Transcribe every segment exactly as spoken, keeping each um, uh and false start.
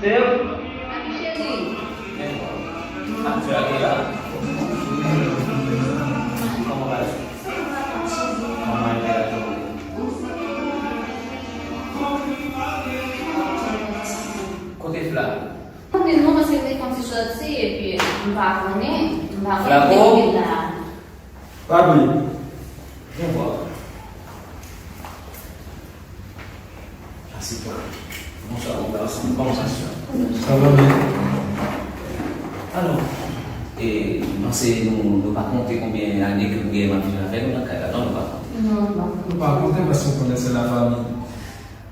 Cheri. Kòman w ye la? Kòman w ye la? Kote Fla? Konnen non, paske m te fè yon ti sòti, epi m pa konnen, m pa konnen kote l ye la. Papi. Vin bò. Asitou. Bonswa, mon gason. Kòman sa, sè? Sa va byen. Alò, e, m panse nou, nou pa konte konbyen ane ke m gen m ap viv avè nou nan kay la, non, nou pa konte. Non, non. Nou pa konte paske w konnen se lafanmi.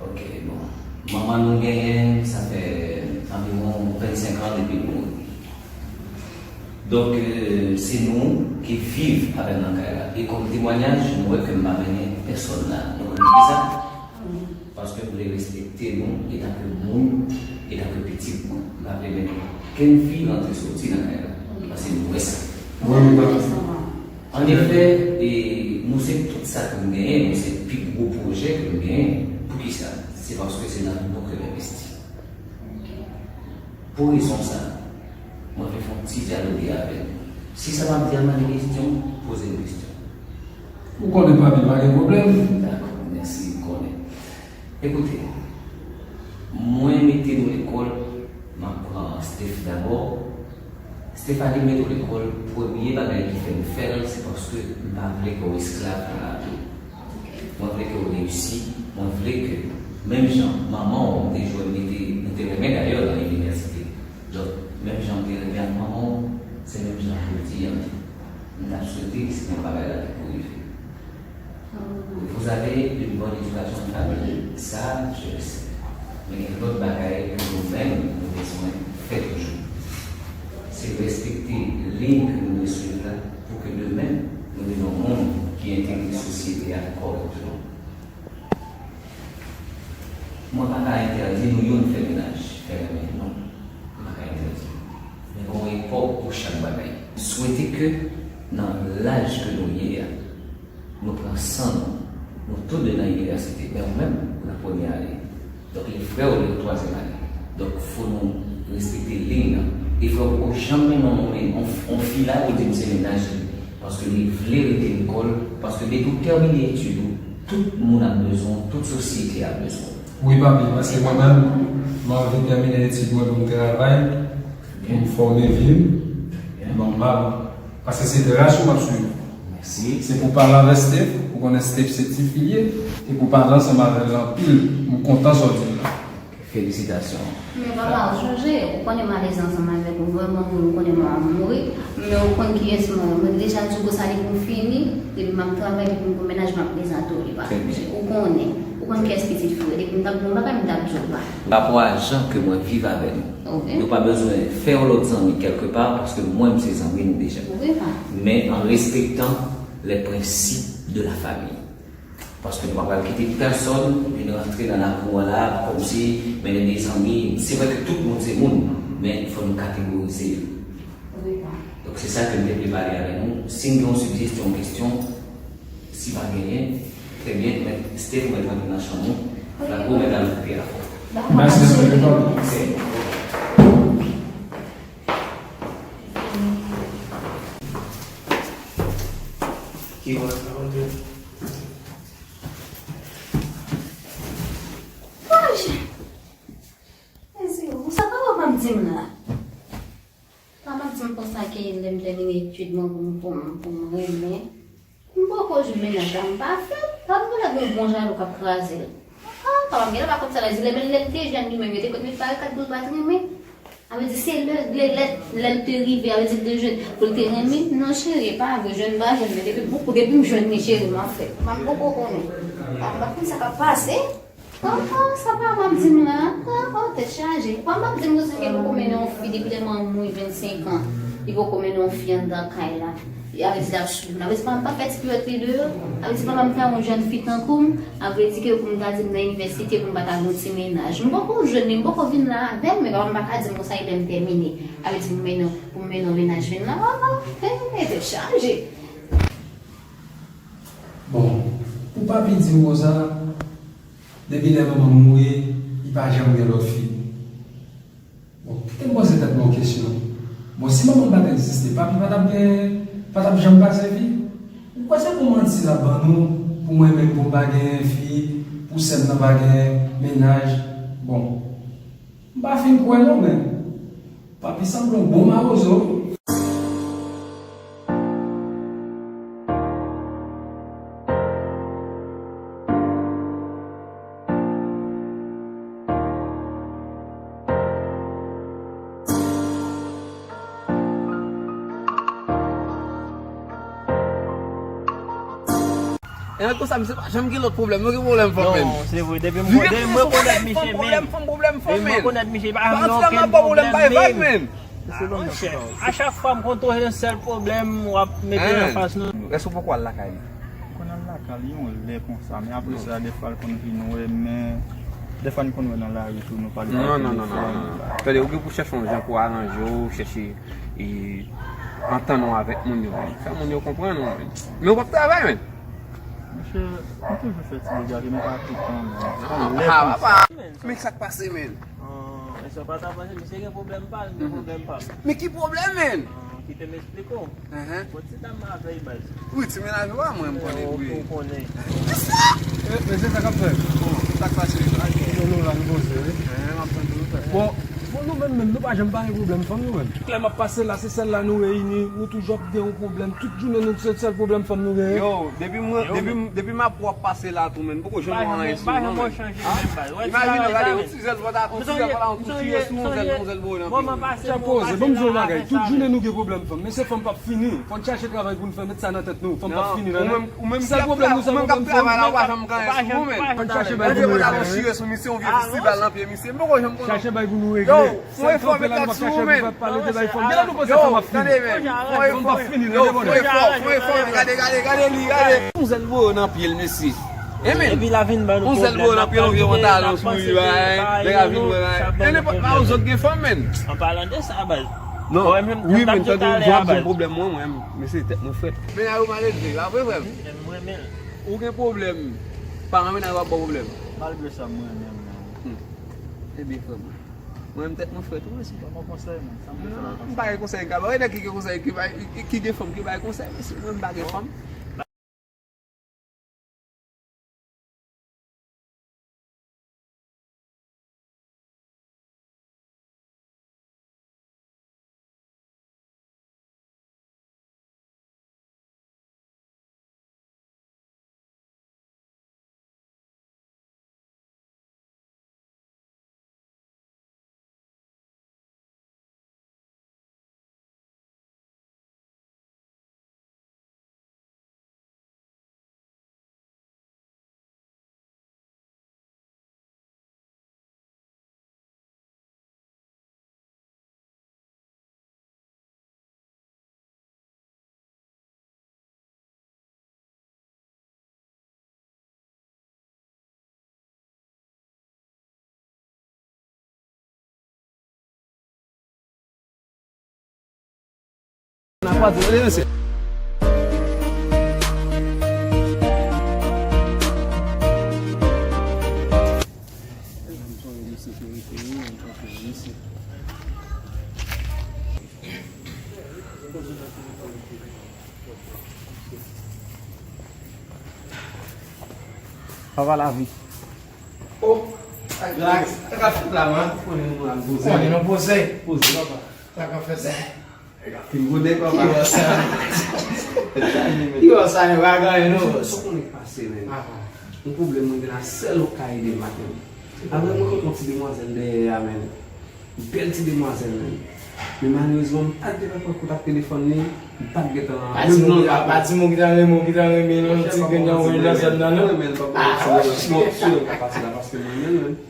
Ok, bon. Manman nou genyen, sa fè anviwon vennsenk an depi l mouri. Donk, euh, se nou ki viv avè l nan kay la. E kòm temwayaj, nou wè ke m pa mennen pèsòn la. Nou konnen ki sa? Paske m vle respekte nou etanke moun, etanke pitit mwen. M pa vle mennen okenn fi rantre soti nan kay la. Paske nou wè sa. Wi, wi, papa. Anefè, e, nou se tout sa ke m genyen, nou se pi gwo pwojè ke m genyen. Poukisa? Se paske se nan nou ke m envesti. Pou rezon sa, mwen vle fè yon ti dyaloge avè nou. Si sa m ap di a mande kesyon, poze m kesyon. Ou konnen, papi, pa gen pwoblèm. Dakò, mèsi, m konnen. Ekoute, mwen mete nou lekòl, m ap pran Steph dabò. Stephanie mete w lekòl, premye bagay ki fè m fè l, se paske m pa vle ke w esklav nan lavi. Mwen vle ke w reyisi, mwen vle ke, menm jan manman w te jwenn, li te, nou te renmen dayè nan inivèsite. Donk, menm jan m te renmen ak manman w, se menm jan jodi a, m t ap swete ke se menm bagay la te pou rive. Vous avez une bonne éducation de famille, ça, je le sais. Men gen lòt bagay ke nou menm, nou bezwen fè toujou. Se respekte liy ke nou dwe swiv la pou ke demen, nou vin yon moun ki entegre sosyete a kòrèkteman. Mwen pa ka entèdi nou youn fè mennaj, fè renmen, non. Mwen pa ka entèdi. Men gen yon epòk pou chak bagay. Swete ke nan laj ke nou ye a, nou pran san nou. Nou tou de nan inivèsite, men ou menm, ou nan premye ane. Donk, li frè w, li nan twazyèm ane. Donk, fò nou respekte liy lan. E frè w poko janm menm yon, yon, yon fi la pou di m se mennaj li. Paske li vle rete lekòl, paske depi w tèmine etid ou, tout moun ap bezwen w, tout sosyete ap bezwen w. Wi, papi, paske mwen menm, mwen anvi tèmine etid mwen pou m travay, pou m fòme vi m, nòmal. Paske se tras ou m ap swiv. Mèsi. Se pou pale avè Steph, ou konnen Steph se tifi l ye, e pou pale ansanm avè l anpil, m kontan sa w di m la. Felisitasyon. Men papa, ou chanje, ou konnen m alèz ansanm avèk ou, vrèman vre, ou konnen mwen ap mouri, men ou konn kiyès mwen ye. Mwen deja di w konsa li pou m fini, depi m ap travay, depi m gon mennaj, m ap prezante w li, pa chanje. Ou konnen, ou konn kiyès pitit fi w ye, depi m t ap di w yon bagay, m t ap di w pa. Rapò a jan ke mwen viv avè nou. Ok. Nou pa bezwen fè yon lòt zanmi kèlkepa, paske mwen, m se zanmi nou deja. Wi, pa. Men an respektan les principes de la famille. Paske nou pa pral kite pèsòn vin rantre nan lakou an la, kòmsi mennen de zanmi. Se vre ke tout moun se moun, men fò nou kategorize yo. Donk, se sa ke m te vle pale avè nou. Si n gen yon sigjesyon, yon kesyon, si pa genyen, trè byen, mèt Steph, ou mèt rantre nan chanm ou. Flaco, ou mèt al okupe afè w. Mèsi anpil, papa. Ok. Ki wè sa, Rodrigue? Ay! Mezanmi, sa pa wè m ap di m la. Sa m ap di m konsa ke lè m tèmine etid mwen pou m, pou m, pou m renmen. M poko jwenn mennaj la, m pa fè l. Pa m konnen gen yon bon jalou k ap kraze l. Ah, papa m genlè pa konn sa l ap di. Lè, men lè l te jèn li menm, yo te konn met barikad pou l pa t renmen. A vle di se lè, lè, lè, lè l te rive, a vle di l te jèn pou l te renmen. Non, cheri, e pa vre, jèn pa jèn, men depi, depi m jwenn li, cheri, m ap fè l. Papa m poko konnen. Papa m pa konn sa k ap pase. Oh, oh, sa pa m ap di m la. Oh, oh, tèt chaje. Papa m ap di m konsa ke li poko mennen yon fi depi lè manman m mouri vennsenk an. Li poko mennen yon fi anndan kay la. A vle di l ap swiv m. A vle di papa m pa fè ti piwèt li deyò. A vle di papa m ta yon jèn fi tankou m. A vle di ke pou m ta di m nan inivèsite pou m pa ta gen yon ti mennaj. M poko jwenn li, m poko vin la avè l, men papa m pa ka di m konsa e lè m tèmine. A vle di pou m mennen, pou m mennen yon mennaj vin la. Oh, oh, eh, tèt chaje. Bon, pou papi di m konsa, depi lè manman m mouri, li pa janm gen lòt fi. Kite m poze tèt mwen yon kesyon. Bon, si manman m pa t egziste, papi pa t ap gen, pa t ap janm pase fi? Ou kwè se pou manti l ap ban nou, pou mwen menm pou m pa gen fi, pou sè m nan pa gen mennaj? Bon, m pa fin kwè non, men papi sanble yon bon mawozo wi. E nan konsa, misye pa janm gen lòt pwoblèm. Nou gen pwoblèm fanm, men. Non, se vre. Depi m, depi m rekonèt misye, men. Depi m rekonèt misye, pa janm gen okenn pwoblèm, men. Monchè, a chak fwa m konn tonbe nan sèl pwoblèm, w ap mete l anfas nou. Èske w poko al lakay li? M konn al lakay li yon lè konsa, men apre sa, dèfwa l konn vin wè, men dèfwa n konn wè nan lari tou, nou pale pa telefòn. Non, non, non, non, non. Tande, ou gen pou chèche yon jan pou aranje w, chèche, e, antann w avèk moun yo, men. Fè moun yo konprann ou, men. Men ou p ap travay, men. Monchè, m toujou fè ti degaje, men pa toutan, men. Lè konsa. Men sa k pase, men? Ah, men sa pa ta panse, misye gen pwoblèm pa l, m gen pwoblèm pa m. Men ki pwoblèm, men? Ah, kite m eksplike w. Bon, ti dam nan avèy baz. Wi, ti mennaj ou a mwen, m konnen, wi. Ou konnen. Kisa? E, mesye, sa k ap fèt? Bon, sa k pase? Yo, nou la, nou poze, wi. M ap tann nou fè. Bon, bon, nou menm, menm, nou pa janm pa gen pwoblèm fanm nou menm. Lè m ap pase la, se sèl la nou reyini, nou toujou ap gen yon pwoblèm. Tout jounen nou se sèl pwoblèm fanm nou genyen. Yo, depi mwen, depi m, depi m ap wè w ap pase la tou, men, m poko janm wè anyen sou ou non, men. Imajine, gade, yon ti zèl pantalon, yon ti zèl pantalon tou tiye sou yon zèl, yon zèl boure nan pye w. Chak koze, ban m di w yon bagay, tout jounen nou gen pwoblèm fanm, men se fanm p ap fini. Fò n chache travay pou n fè, met sa nan tèt nou, fanm p ap fini, non. Sèl pwoblèm nou, se pwoblèm fanm. Ou menm k ap travay la, ou pa janm gen anyen sou ou, men. Ann chache bagay pou nou regle. Yon vye festival nan pye misye, m poko janm konn. Chache bagay pou nou regle. Fè efò, met tèt sou ou, men. Pale de bay fanm. Genlè nou panse fanm ap fini. Fanm p ap fini, rete bonè. Fè efò, fè efò, gade, gade, gade li, gade. Yon zèl boure nan pye l, mesye. Epi l a vin ban nou pwoblèm, l ap panse ke l ap panse ke nèg la vin wè, men nenpòt mawozo k gen fanm, men. An palan de sa, baz. Non, wi, men tande, jan w ap di m pwoblèm mwen, mwen, mesye, tèt mwen frèt. Mennaj ou malelve, pa vre, frè m? M renmen l. Ou gen pwoblèm, paran mennaj ou ap ba w pwoblèm? Malgre sa, m renmen l, men. Ebyen, frè m, mwen menm tèt mwen frèt tou, mesye. Ban mwen konsèy, men. Sa m te fè la. M pa gen konsèy m ka ba w. E nèg ki gen konsèy, ki bay, ki, ki gen fanm, ki bay konsèy, mesye. Mwen, m pa gen fanm. Papa lavi. Oh, relax. Sa k ap fèt la, man? Konnen nou al poze. Konnen nou poze. Poze, papa. Sa k ap fèt la? Fin gode, papa. Ki wè sa? Ki wè sa, men pa gen anyen, non. Sa konnen k pase, men. Yon pwoblèm mwen gen la, sèl ou k ka ede m ak li. Apre mwen kontre yon ti demwazèl dèyè a, men. Bèl ti demwazèl, men. Men malerezman, m pa t gentan pran kontak telefòn li, m pa t gentan. Pa di moun, pa di moun ki ta renmen w, ki ta renmen l, yon ti grenn nan woy nan zòn nan, non. Mwen renmen l, papa. Ah, ok. Bon, si mwen ka pase la, paske mwen renmen l, men.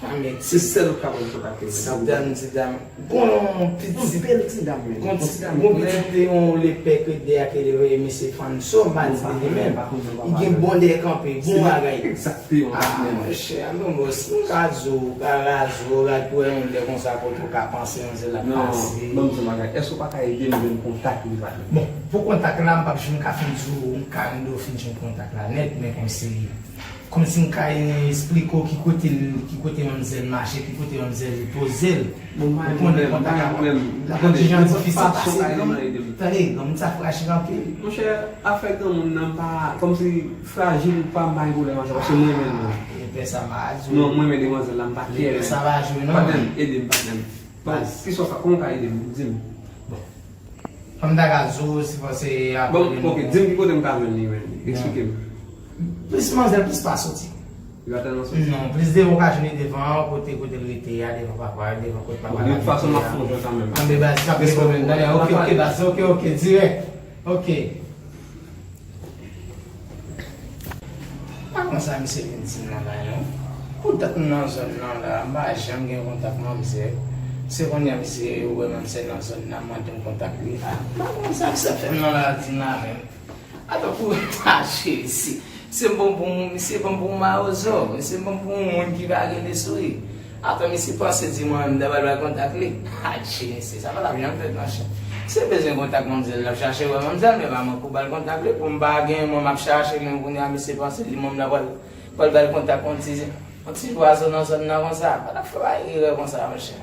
Ah, men se sèl ou k ka ban m kontak li, men. Ti dam, ti dam. Bon, pitit. Yon bèl ti dam, men. Bon ti dam, bon pitit, te yon lepè ke dèyè ke li voye mesye fann so, m pa di li menm. Li gen bon dèyè kanpe, bon bagay. Egzakteman. Ah, monchè, a bon, bòs, m ka di w, ka raze w, rad pou wè yon lè konsa kote w ka panse yon zèl ap pase. Non, ban m di w bagay. Èske w pa ka ede m jwenn kontak li, patnè? Bon, pou kontak la, m p ap janm ka fin di w, m ka mande w fin jwenn kontak la nèt, men kòmsi Kòmsi m ka esplike w ki kote l, ki kote manmzèl mache, ki kote manmzèl poze l. Bon, m pa gen pwoblèm, m pa gen pwoblèm. Tande, nenpòt fason w ka ede m, ede m. Tande, granmoun sa frajil anpil. Monchè, afè granmoun nan pa, kòmsi frajil ou pa, m pa gen pwoblèm ak sa, paske m renmen l, non. Lepè sa pa jwe. Non, m renmen demwazèl la, m pa kè. Lepè sa pa jwe, non. Patnè m, ede m, patnè m. Bon, kisa w ka, kòman w ka ede m? Di m. Bon. Kòm m ta ka di w, si fò se apre. Bon, ok, di m ki kote m ka jwenn li, Wendy. Eksplike m. Plis manzè, plis pa soti. Li pa tèlman soti. Non, plis devan w ka jwenn li devan, kote, kote l rete a, devan papa, devan kote papa l abite a. Bon, de tout fason, m ap fè yon jan kanmenm. Anben, baz, pa gen pwoblèm. Tande, ok, ok, baz, ok, ok, dirèk. Ok. Pa konsa misye vin di m nan la, non. Kontak m nan zòn nan la, m pa janm gen kontak manmzè. Se kounye a misye wè manmzè nan zòn nan, mande m kontak li. A, m pa konn sa misye ap fè m nan la, di m la menm. Atankou, tache, misye, misye bon pou, misye bon pou mawozo, misye bon pou moun ki pa gen lespri. Atann, misye panse di mwen menm ta pral bay kontak li. Adje, mesye, sa pa t ap janm fèt, monchè. Misye bezwen kontak manmzèl, l ap chache wè manmzèl, men pa mwen pou ba l kontak li. Pou m pa gen, mwen m ap chache li, kounye a, misye panse li menm la pral, pral ba l kontak yon ti, yon ti zwazo nan zòn nan konsa. Pa t ap fè bay erè konsa, monchè.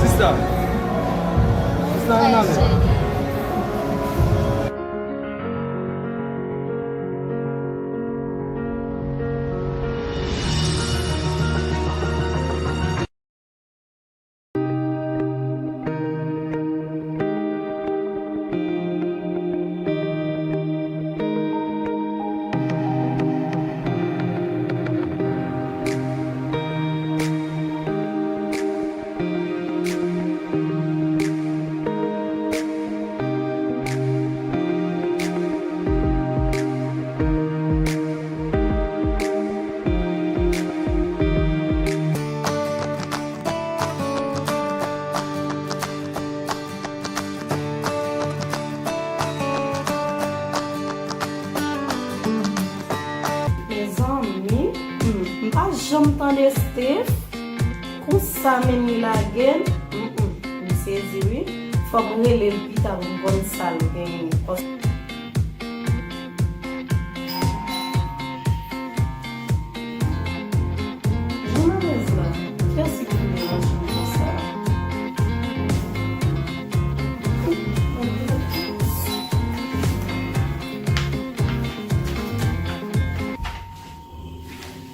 Sista. Sista, vin ale. Mezanmi, hmm, m pa janm tande Steph. Konsa menm li lage l. Mm, mm, m sezi wi. Fòk m rele l pita pou m konn sa l genyen. Jan malèz la, kiyès ki pou deranje m konsa?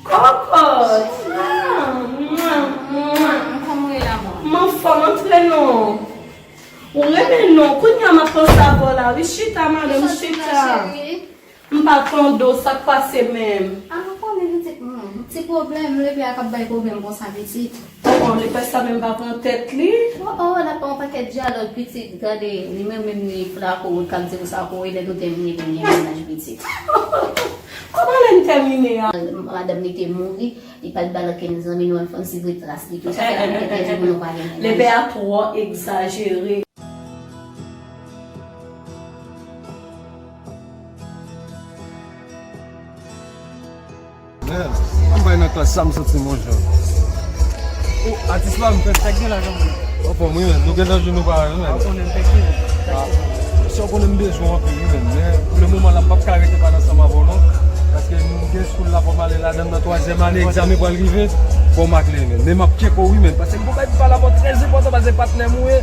Kòkòt! Mwa, mwa, mwa. Kòman w ye la, mwa? M anfòm, antre non. Ou renmen non. Kounye a m ap panse avè w la wi. Chita, madanm, chita. M pa tande w, sa k pase menm? A, ou konnen pitit mwen, ti pwoblèm, lepè a k ap bay pwoblèm konsa, pitit. Oh, oh, lepè sa menm pa pran tèt li. Oh, oh, l ap pran pakèt dyalòg, pitit, gade, li menm, menm li flako, l k ap di konsa, kouri lè nou tèmine pou n gen mennaj, pitit. Kòman lè n tèmine a? Madanm li te mouri, li pa t ba l okenn zanmi nou, ann fè n swiv tras li tou. Sa fè nou te di nou pa gen mennaj. Lepè a twò egzajere. Men, ann bay nan klas sa, m santi m yon jan. O, atis pa m, fè tèk gen lajan mwen. Anfòm wi, men, nou gentan jwenn nou pa menm, men. A, konnen tèk gen. Sa w konnen m bezwen w anpil wi menn, men pou le moman la m p ap ka rete pa nan ansanm avè w non. Paske nou gen school la fò m ale ladan l nan twazyèm ane egzamen pral rive. Fò m ale menn, men m ap tcheke w wi menn. Paske m gon bagay pou pale avè w trè enpòtan paske patnè m ou ye.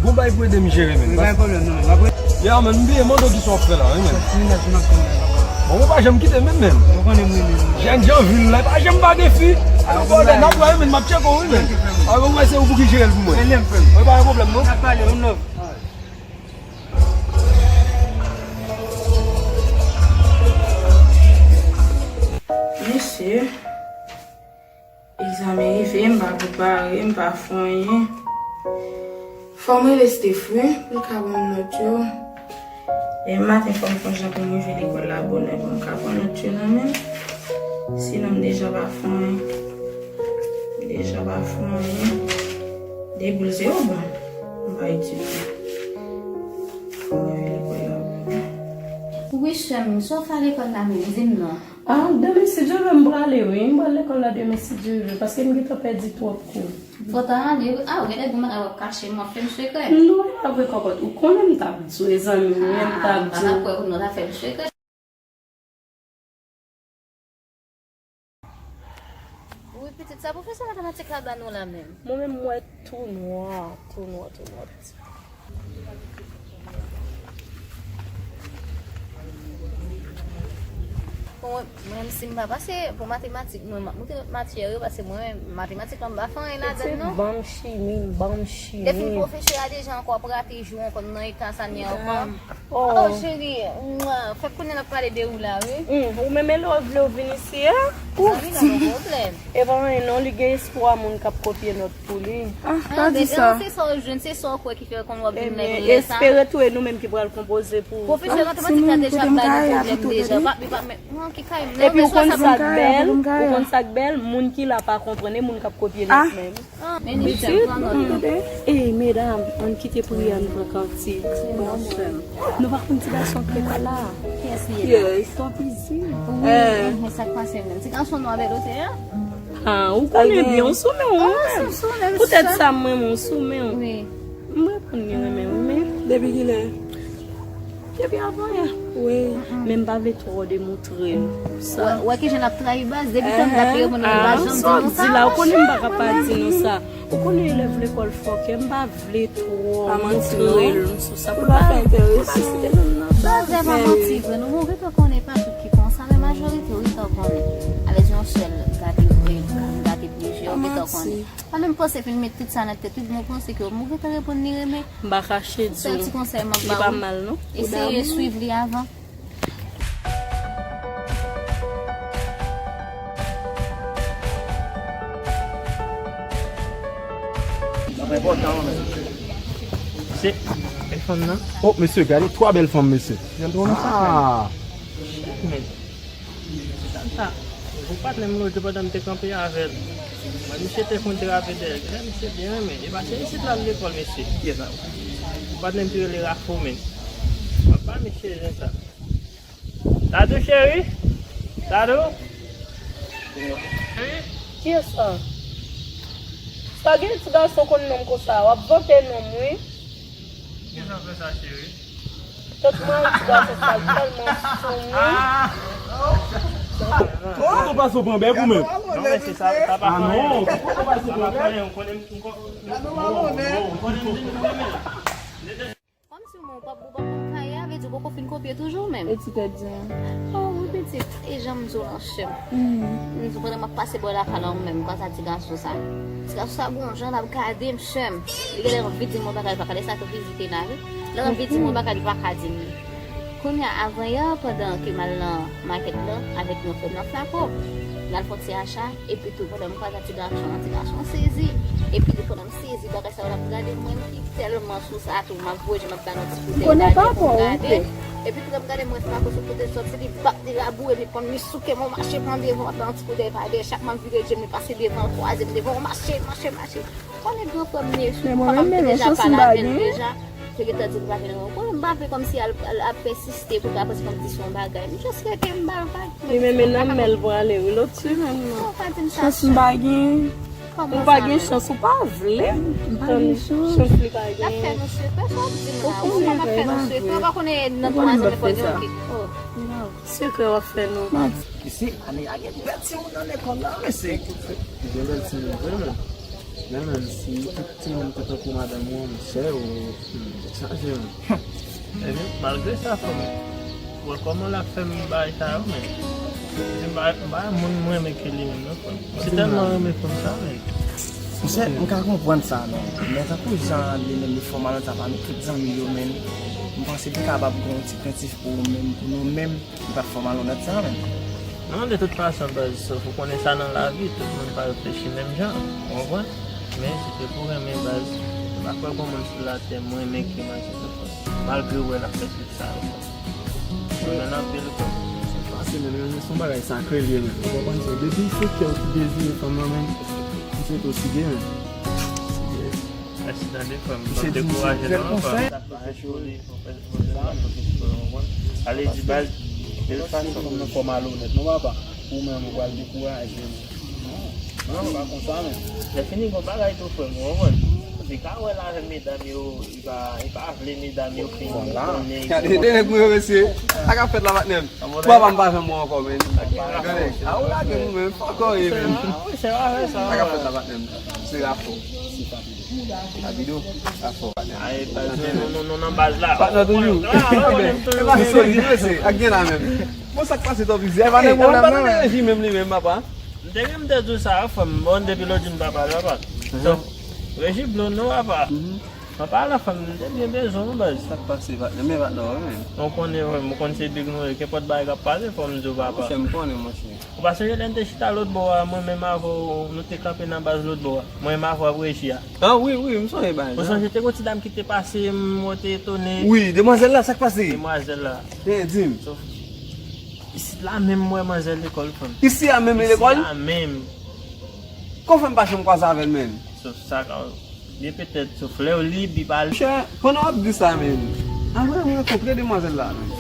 Gon bagay pou ede m jere menn. Wi, pa gen pwoblèm non menn. Ya menn, m bliye mande w kisa w ap fè la wi menn. Bon, ou pa janm kite m menm menn. Ou konnen m renmen w. Jènjan vil la, pa janm pa gen fi. Alò, bòdè, n ap wè wi menn, m ap tcheke w wi menn. Alò, mwen se ou pou ki jere l pou mwen. Wi, pa gen pwoblèm non. N ap pale, one love. Mesye, egzamen rive, m pa prepare, m pa fè anyen. Fò m rele Steph wi, pou l ka ban m nòt yo. Demen maten fò m fè jan pou m rive lekòl la bonè pou m ka pran nòt yo nan men m. Sinon m deja pa fè anyen. M deja pa fè anyen. De boul se yo bon. M pa itilize. Fò m rive lekòl la bonè. Wi, sè m, sa w fè a lekòl la menm? Di m non. Ah, demen si Dye vle, m prale wi. M pral lekòl la demen si Dye vle, paske m gentan pèdi twòp kou. Fò w ta ale wi. Ah, ou genlè gen bagay w ap kache m, w ap fè m sekrè. Non, e pa vre kòkòt. Ou konnen m t ap di w, e zanmi m ye, m t ap di w. Ah, m pa t ap kwè ou non, w ta fè m sekrè. Wi, pitit, sa pwofesè matematik la ba nou la menm? Mwen menm, m wè tou nwa, tou nwa, tou nwa, pitit. Bon, mwen, mwen menm, si m pa pase pou matematik, mwen, m ap moute lòt matyè yo, paske mwen menm, matematik la, m pa fè anyen ladan l non. Pitit, ban m chimi, ban m chimi. Depi pwofesè a deja ankò ap rate jou ankò, nou nan eta sa n ye ankò. Oh, cheri, mwa, fèk kounye a n ap pale de ou la, wi. Hmm, ou menm, e lè w vle w vin isi a? Zanmi, nan yon pwoblèm. E pa anyen non, li gen espwa moun k ap kopye nòt pou li. Ah, pa di sa. Se sa w jwenn, se sa w kwè ki fè w konn w ap vin nèg lè sa. Ebyen, espere tou e nou menm ki pral konpoze pou. Pwofesè matematik la deja bay nou pwoblèm deja. Pa, li pa menm, non, ki kay m nan. Epi ou konn sa k bèl, ou konn sa k bèl, moun ki la pa konprann, e moun k ap kopye nòt menm. Pitit, ey, medam, ann kite priyè, ann pran kantik. Bon, sè m. Nou pa konn ti gason k lekòl la? Kiyès li ye la? Yes, twòp izi. Wi, men sa k pase menm? Ti gason nwa bèl ou te ye a? Ah, ou konnen byen, ou sou men w, wi. Poutèt sa, mwen, mwen, ou sou men w. Wi. M reponn li renmen, wi, men. Depi kilè? Depi avan yè. Wi. Men m pa vle twò demontre l sa. Wè, wè kijan l ap trayi baz. Depi tann dat li reponn mwen, li pa janm di nou sa. Ou konnen m pa ka pa di nou sa. Ou konnen elèv lekòl fòkè, m pa vle twò montre l sou sa. Pou l pa fè enterese. Pou l pa site non m nan sa. Baz, e pa manti vre. Nou, nou gentan konnen pa tout ki konsa, men majorite w gentan konnen. Avèk yon sèl gade vre, gade plizyè, ou gentan konnen. Pa menm panse fin met tout sa nan tèt ou, bon, panse ke m gentan reponn li renmen. M pa kache di w. Sèl ti konsèy m ap ba w. Li pa mal, non. Eseye swiv li avan. Se bèl fanm nan. Oh, mesye, gade twa bèl fanm, mesye. Ah! Shit, man. Sa, gwo patnè m loje pandan m te kanpe avè l. Mwen, misye te konn trave dèyè l. Gade misye byen renmen. E pa se isit l al lekòl, mesye. Kiyès sa? Gwo patnè m ki rele Rafo, men. M ap ba misye zen sa. Dadou, cheri? Dadou? Cheri? Kiyès sa? Pa gen ti gason konn nonm konsa. W ap vante nonm, wi. Kiyès sa fè sa, cheri? Tank mwen, ti gason sa tèlman soumoun. Kòman w pase w pran bèk ou menm? Non, men se sa, sa pa fè anyen. Ah non, kòman w pase w pran bèk? Sa pa fè anyen, ou konnen m, ou konnen m, ou konnen m di m renmen l. Kòmsi w menm ou p ap, ou p ap konn kaye a, vle di ou poko fin kopye toujou menm. E ti tèt di an? Oh, wi, pitit, e jan m di w lan, chè m. M di w, pandan m ap pase bò lakay la, ou menm, pa sa ti gason sa. Ti gason sa, gon jan l ap gade m, chè m. Li genlè anvi di m yon bagay, li pa ka, lè sa tou vizite la, wi. Lè anvi di m yon bagay, li pa ka di m li. Kounye a, avan yè, pandan ke m al nan makèt la avèk yon frè m nan Flako, n al fè yon ti acha, epi tou, pandan m kwaze ak ti gason an, ti gason an sezi. Epi tou, pandan m sezi, bagay sa yo l ap gade m, mwen ki tèlman sou sa tou, m ap voye je m ap gade yon ti koutèy pa dèyè pou m gade. Epi tou, lè m gade, m wè Flako sou kote sòti, li bat, li raboure, li pran m, li souke m, yon mache pran devan, yon ti koutèy pa dèyè, chak m ap vire je m, li pase devan, kwaze m devan, yon mache, mache, mache. Konnen gran frè m li ye, si papa m te deja pale avè l deja, te gentan di l pa vin renmen. Konnen m pa vle kòmsi al, al, al pèsiste pou l ka panse kòmsi se yon bagay. M just rete m ba l vag. Li menm e nan men l pwale, wi, lòt semèn nan. Non, pa di m sa, chans m pa gen. Ou pa gen chans, ou pa vle. M pa gen chans. Chans li pa gen. N ap fè nou sekrè, sa w ap di m la? Ou konnen m ap fè nou sekrè, ou pa konnen nan twa zan nenpòt gen yon ki. Sekrè w ap fè nou. Isi, ane a gen bèl timoun nan lekòl la, mesye. Gen bèl timoun vre, men. Men, men, si tout timoun te tankou madanm ou an, monchè, ou, hmm, chanje, men. Ebyen, malgre sa, fanmi, wè kòman l ap fè m bagay sa yo, men. Se pa, pa moun mwen renmen ke li menm, non, fanmi. Mwen se tèlman renmen fanm sa, men. Monchè, m ka konprann sa, non. Men tankou jan li menm li fè w malonèt, sa pa met tout zanmi yo, men. M panse li kapab gen yon ti krentif pou ou menm, pou nou menm. Li pa t fè w malonèt sa, menm. Non, de tout fason, baz, sòf ou konnen sa nan lavi, tout moun pa reflechi menm jan, ou konprann? Men, si se pou renmen, baz, m pa kwè gon moun sou latè m renmen ke manzè nan fanm. Malgre w wè l ap fè tout sa yo. Mwen renmen l anpil, kwa. Se fasil, men, men se yon bagay sakre l ye, men. Ou konprann, se depi se kè w ki dezire fanm nan, men, m swete w sige, men. Sige. Mèsi tande, frè m. Misye di misye dekouraje fè l non, frè m. Sa fè joli, fò fè, fò fè sa, fò fè sa, w konprann? Ale di baz, de tout fason. Fanm nan fò malonèt, non, papa. Ou menm, ou pral dekouraje, non. Non, non, pa konsa, men. Lè fini, gon bagay tou, frè m, ou konprann? Li ka wè l avè medam yo, li pa, li pa vle medam yo fin konnen. Gade, de nèg mwen yo, mesye. Sa k ap fèt la, patnè m? Papa m pa janm wè w ankò, men. Gade, a ou lage nou, men. Fòk ou ye, men. Sa k ap fèt la, patnè m? Se rapò. Rapido, afò. Ay, patnè, nou, nou, nou nan baz la. Patnè toujou. Ah, ou konnen m toujou. E pa solid, mesye, ak gen la menm. Bon, sa k pase, Tòpizye? E pa de pwoblèm, non, men. Reji menm li menm, papa. M te gen m te di w sa, frè m. Bon, depi lòt jou m pa pale, papa. So, Reji Blo, non, papa. Mwen pa la, frè m, m te byen bezwen w, baz. Sa k pase, patnè? Men patnè, wi, men. Ou konnen, frè m, ou konn se big nou ye. Kenpòt bagay k ap pase, fò m di w, papa. Monchè, m konnen, monchè. Ou pa sonje lè n te chita lòt bò a, mwen menm avè w, nou te kanpe nan baz lòt bò a? Mwen menm avè w ap reji a. Ah, wi, wi, m sonje bagay sa. Ou sonje te gon ti dam ki te pase, m, mwen te etone. Wi, demwazèl la, sa k pase? Demwazèl la. Byen, di m. Sòf, isit la menm m wè manzè lekòl, frè m. Isi a menm li lekòl? Isi a menm. Kòman fè m pa janm kwaze avè l, menm? Sòf sa ka Byen petèt sou flè w li, bi pa li. Monchè, pandan w ap di sa menm, apre mwen rankontre demwazèl la menm.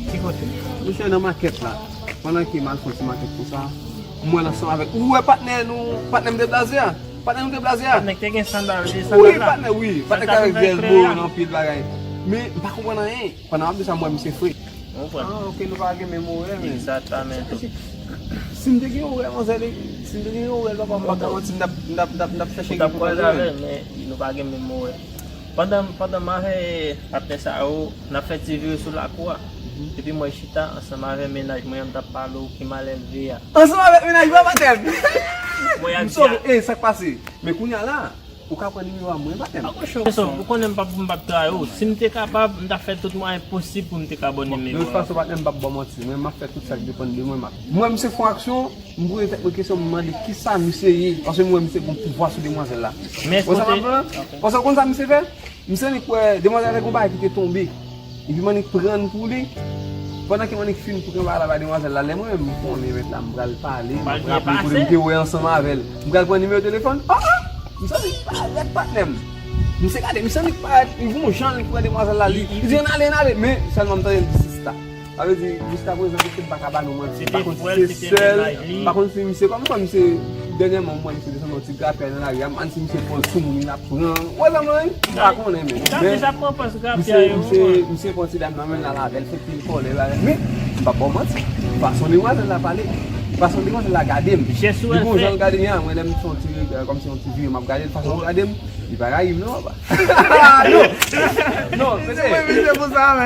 Ki kote? Monchè, nan makèt la. Pandan ke m al fè yon ti makèt konsa, m wè l ansanm avèk, ou wè patnè nou, patnè m te blaze a? Patnè nou te blaze a? Patnè ki te gen sandal, de sandal la? Wi, patnè, wi. Patnè ki avèk vyèj bo nan pye l bagay. Men, m pa konprann anyen. Pandan w ap di sa, m wè misye fre. Ou konprann? Ah, ok, nou pa gen menm orè, men. Egzakteman. Si m te gen orè, manzè, si m te gen orè, papa, m pa ta manti, m t ap, m t ap, m t ap, m t ap chèche. Ou t ap kwaze avè l, men nou pa gen menm orè. Pandan, pandan m avè patnè sa yo, n ap fè ti vire sou lakou a. Epi m wè chita ansanm avè mennaj mwen an, m t ap pale w ki malelve a. Ansanm avèk mennaj mwen, patnè m? M sove, e, sa k pase? Men kounye a la, Ou ka pran nimewo a mwen, patnè m? Akoche w. Ou konnen m p ap, m p ap trayi w. Si m te kapab, m t ap fè tout mwayen posib pou m te ka ba w nimewo a. De tout fason, patnè m, m p ap ba w manti. Mwen, m ap fè tout sa k depann de mwen. M ap, mwen, misye fè yon aksyon, m poze tèt mwen kesyon, m mande kisa misye ye. Paske m wè misye gen pouvwa sou demwazèl la. Ou konn sa m ap di w la? Paske ou konn sa misye fè? Misye annik wè, demwazèl avè yon bagay ki te tonbe. Epi m annik pran pou li. Pandan ke m annik fin pran bagay la bay demwazèl la, lè mwen menm m konnen mèt la, m pral pale, m ap raple kote m te wè ansanm avè l. M pral pran nimewo telefòn. Oh, oh! Misye annik parèt, patnè m. Misye gade, misye annik parèt. Li gon jan li pran demwazèl la, li, li di, "Ann ale, ann ale." Men sèlman m tande l di, "Sista." Sa vle di, jiskaprezan, misye m pa ka ba nou manti. M pa konn si se sèl, m pa konn si misye, kòm, kòm misye, dènyèman, m wè misye desann yon ti grapyay nan lari a, m pa konn si misye pran sou moun, li ap pran. Ou wè sa m wè? M pa konnen, men. Men, misye, misye, misye pran ti dam nan men l al avè l, fè pil kòlè, bagay. Men, m p ap ba w manti. Fason demwazèl la pale, fason demwazèl la gade m. Li gon jan l gade m, mwen, lè m fè yon ti regard, kòmsi yon ti vire, m ap gade l, fason l gade m, li pa rayi m, non, papa. Non, non, mesye.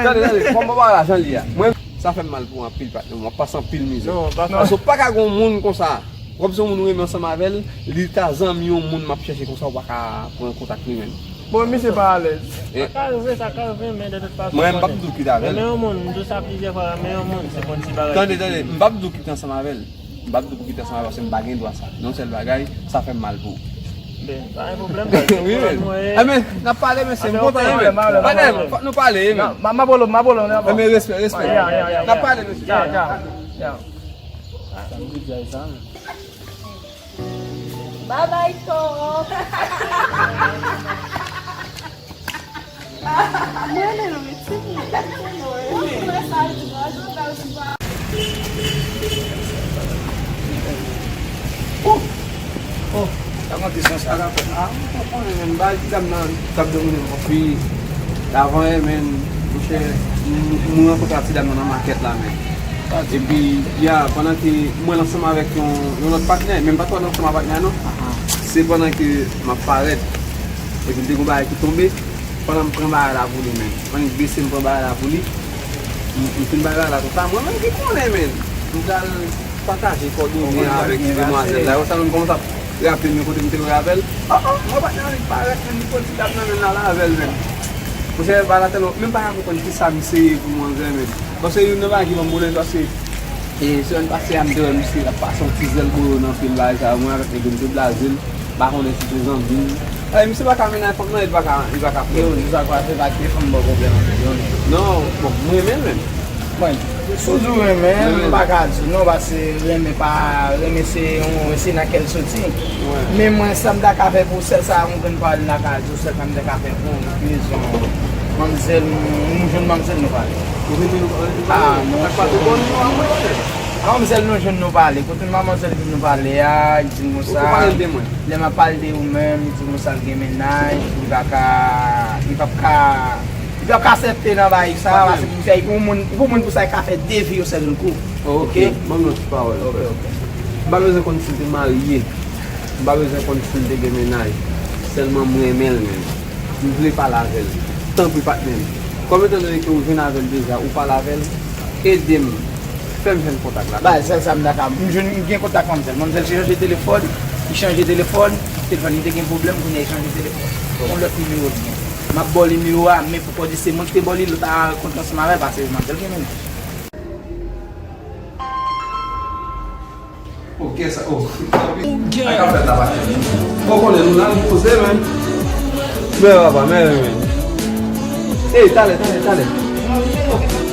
Tande, tande, fò m ba w la jan l ye a. Mwen, sa fè m mal pou anpil, patnè m. W ap pase anpil mizè. Paske w pa ka gen yon moun konsa. Kòmsi yon moun ou renmen ansanm avè l, li ta zanmi yon moun m ap chèche konsa, ou pa ka pran kontak li menm. Bon, misye pa alèz. Sa ka rive, sa ka rive, men de tout fason, mwen, m p ap di w kite avè l. Renmen yon moun, m di w sa plizyè fwa, renmen yon moun, se pa yon ti bagay. Tande, tande, m p ap di w kite ansanm avè l. M p ap di w pou kite ansanm avè l, paske m pa gen dwa sa. Yon sèl bagay, sa fè m mal pou ou. Ben, pa gen pwoblèm, pa gen pwoblèm. Wi, men. Enben, n ap pale, mesye, m kontan, enben. Patnè m, fòk nou pale, enben. M abòne, m abòne. Enben, respè, respè. N ap pale, mesye. Babay, Tòp. Mwen, men, non, men, ti moun. Mwen, sa, di, mwen, jodi a, di, mwen. Oh! Oh! Sa Monte san sa. A, ou konnen, men, bagay ti dam nan t ap domine m konfli. Davan, men, monchè, m, m rankontre ak ti dam nan nan makèt la, men. Epi, ya, pandan ke mwen ansanm avèk yon, yon lòt patnè, men m pa t ansanm ak patnè a, non. Se pandan ke m ap parèt, epi m te gon bagay ki tonbe, pandan m pran bagay la pou li, men. Pandan m bese, m pran bagay la pou li. M, m fin bay bagay la konsa, mwen menm ki konnen, men. M pral pataje kòdone avèk ti demwazèl la. Yo, sa menm kòmanse ap raple m yo kote m te wè avè l. Oh, oh, mwen pa t nan annik parèt, men li pran ti dam nan men l al avè l, men. Monchè, bagay la tèlman, menm pa ka konprann kisa misye ye pou manzè, men. Paske youn nan bagay ki ban m bonè, paske, e, semèn pase a, m te wè misye t ap pase yon ti zèl boyo nan pil bagay sa, mwen avèk nèg yo, m te blaze l. M pa konnen si se zanmi l. E, misye pa ka mennaj fanm nan, li pa ka, li pa ka fè. Yo, nou sa kwa se pa ki fanm ba w pwoblèm anpil, non, men. Non, bon, m renmen l menm. Mwen, si w di w renmen, m pa ka di w non, paske renmen pa, renmen se yon, se nan kè l soti. Men mwen, sa m ta ka fè pou w, sèl sa, yon grenn pawòl m ta ka di w, sèl sa m ta ka fè pou w, m bezwen manmzèl, nou jwenn manmzèl nou pale. Ou renmen nou pale? Ah, monchè. Sa k pase bò nou an, monchè? Manmzèl nou jwenn nou pale. Kote manmzèl vin nou pale a, li di m konsa. Ou pale l de mwen? Lè m ap pale de ou menm, li di m konsa l gen mennaj, li pa ka, li p ap ka, li p ap ka aksepte nan bagay sa, paske pou fè, pou moun, pou moun pou sa, li ka fè de vi yon sèl kou. Ok? Ban m yon ti pawòl. Ok, ok. M pa bezwen konn si l te marye. M pa bezwen konn si l te gen mennaj. Sèlman m renmen l, men. M vle pale avè l. Tanpri, patnè m. Kòm etandone ke ou jwenn avè l deja, ou pale avè l, ede m. Fè m jwenn kontak la. Bay, sèl sa m ta ka. M jwenn, m gen kontak manmzèl. Manmzèl chanje telefòn, li chanje telefòn, telefòn li te gen pwoblèm, kounye a li chanje telefòn. Yon lòt nimewo li gen. M ap ba w nimewo a, men pou kòdise moun ki te ba w li, lòt a kontan ansanm avè l, paske manmzèl gen mennaj. Ok, sa, oh. Sa k ap fèt la, patnè? Ou konnen nou la, nou poze, men. Men, papa, men, men, men. Ey, talè, talè, talè.